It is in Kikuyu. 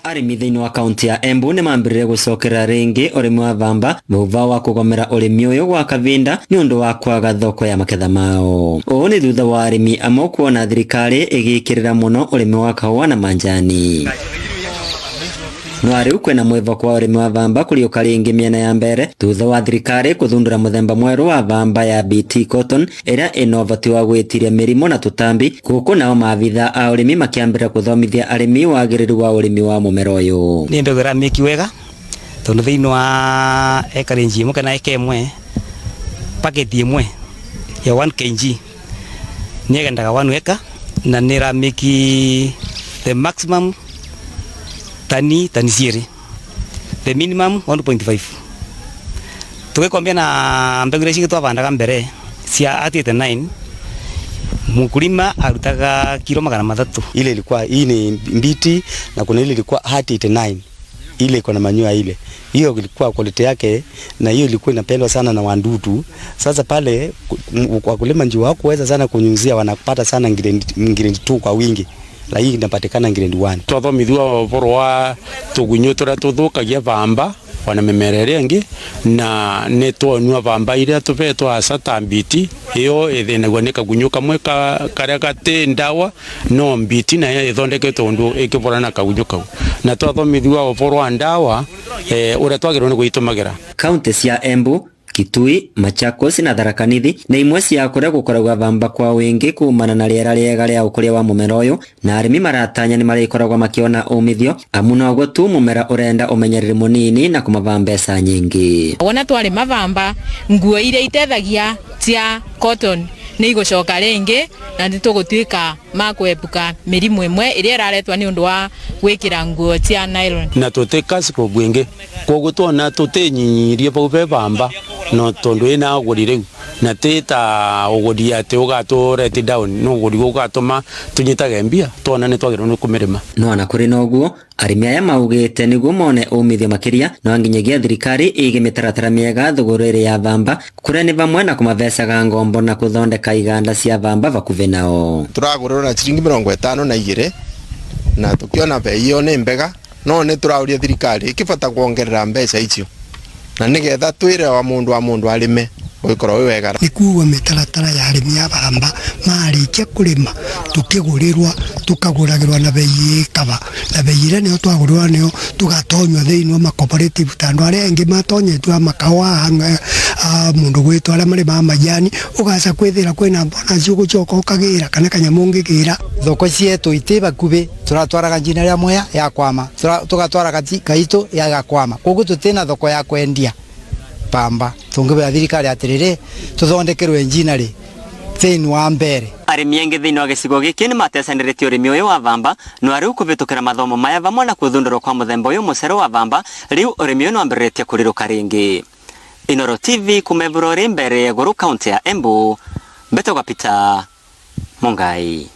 Arĩmi thĩinĩ wa kaunti ya Embu nĩ mambĩrĩria gũcokera rĩngĩ ũrĩmi wa bamba thutha wa kũgomera ũrĩmi ũyũ gwa kavinda nĩ ũndũ wa kwaga thoko ya maketha mao. Ũũ nĩ thutha wa arĩmi amwe kuona thirikari ĩgĩkĩrĩra mũno ũrĩmi wa kahũa na manjani. No rĩu kwĩna mwĩvoko wa ũrĩmi wa bamba kũriũka rĩngĩ mĩena ya mbere thutha wa thirikari kũthundũra mũthemba mwerũ wa bamba ya BT Cotton ĩrĩa ĩna ũhoti wa gwĩtiria mĩrimũ na tũtambi. Gũkũ nao maabitha a ũrĩmi makĩambĩrĩria kũthomithia arĩmi wagĩrĩru wa ũrĩmi wa mũmera ũyũ. Nĩ mbegũ ĩramĩki wega tondũ thĩinĩ wa acreage ĩmwe kana eka ĩmwe, bucket ĩmwe ya 1 kg nĩ ĩgendaga 1 acre na nĩ ĩramĩki the maximum tani 2, the minimum 1.5. Tũgĩkombia na mbegũ iria cingĩ twabandaga mbere cia at 89, mkulima arutaga kilo 300. Ile ilikuwa hii ni mbiti na kuna ile ilikuwa ART 89, ile iko na manyoya ile. Hiyo ilikuwa quality yake na hiyo ilikuwa inapendwa sana na wadudu. Sasa pale wakulima ndio hawakuweza sana kunyunyizia, wanapata sana grade 2 kwa wingi. La hii inapatikana grade 1. Twathomithua ũhoro wa tũgunyũ tũrĩa tũthũkagia bamba ona mĩmera ĩrĩa ĩngĩ, na nĩ tuonua bamba iria tũbetwo hasa ta mbiti ĩyo ĩthĩnagio nĩ kagunyũ kamwe karĩa gatĩ ndawa, no mbiti nayo ĩthondeketwo ũndũ ĩngĩbũrana na kagunyũ kau, na twathomithua ũhoro wa ndawa ũrĩa twagĩrĩirwo nĩ gwĩtũmagĩra. Kaunti cia Embu, Kitui, Machakos na Tharaka Nithi nĩ imwe cia kũrĩa gũkoragwo bamba kwa wingi kumana na rĩera rĩega rĩa ũkũria wa mũmera ũyũ, na arĩmi maratanya nĩ marĩkoragwo makĩona umithio amu noguo tu mũmera ũrenda ũmenyereri mũnini na kũmava mbeca nyingĩ. Wona twarĩma bamba, nguo iria itethagia cia cotton nĩ igũcoka rĩngĩ na nĩ tũgũtuĩka ma kũepuka mĩrimũ ĩmwe ĩrĩa ĩraretwo nĩ ũndũ wa gwĩkĩra nguo cia nylon. Na tũtĩ cash crop ĩngĩ, koguo tuona tũtĩnyinyirie bau be bamba no tondu ina ũgũri rĩu na ti ta ũgũri atĩ ũgatũ let down, no ũgũri ũgatũma tũnyitage mbia tuona nĩ twagĩrĩirwo nĩ kũmĩrĩma. No ona kũrĩ na ũguo, arĩmi aya maugĩte nĩguo mone umithio makĩria no nginyagia thirikari ĩige mĩtaratara mĩega thũgũrĩ ĩrĩ ya bamba, kũrĩa nĩ vamwe na kũmabecaga ngombo na kũthondeka iganda cia bamba vakuhĩ nao. Tũragũrĩrwo na ciringi 52 na tũkĩona bei ĩyo nĩ mbega, no nĩ tũraũria thirikari ĩkĩbata kuongerera mbeca icio na nĩgetha twĩre wa mũndũ wa mũndũ arĩme ũgĩkorwo wĩ wega. Nĩ kuga mĩtaratara ya arĩmi a bamba marĩkia kũrĩma tũkĩgũrĩrwa tũkagũragĩrwa na bei ĩkaba na bei ĩrĩa nĩyo twagũrĩrwa nĩyo tũgatonywo thĩinĩ wa ma-cooperative ta andũ arĩa angĩ matonyetwo a makawa a mũndũ gwĩtwo arĩa marĩmaga majani ũgaca kwĩthĩra kwĩna bonus ũgũcoka ũkagĩra kana kanyamũ ũngĩgĩra. Thoko cietũ itĩ bakubĩ, tũratwaraga njina rĩa Mwea ya kwama, tũgatwara Kaitũ ya gakwama, koguo tũtĩna thoko ya kwendia pamba. Tũngĩbera thirikari atĩrĩrĩ tũthondekerwe njina rĩ thĩinĩ wa mbere. Arĩmi aingĩ thĩinĩ wa gĩcigo gĩkĩ nĩ matecanĩrĩtie ũrĩmi ũyũ wa bamba, no rĩu kũvĩtũkĩra mathomo maya vamwe na kũthundũrwo kwa mũthemba ũyũ mũcerũ wa bamba, rĩu ũrĩmi ũyũ nĩ wambĩrĩrĩtie kũrirũka rĩngĩ. Inoro TV kuma Ivurori mbere Gũrũ kaunti ya Embu, Mbetagwa Peter Mungai.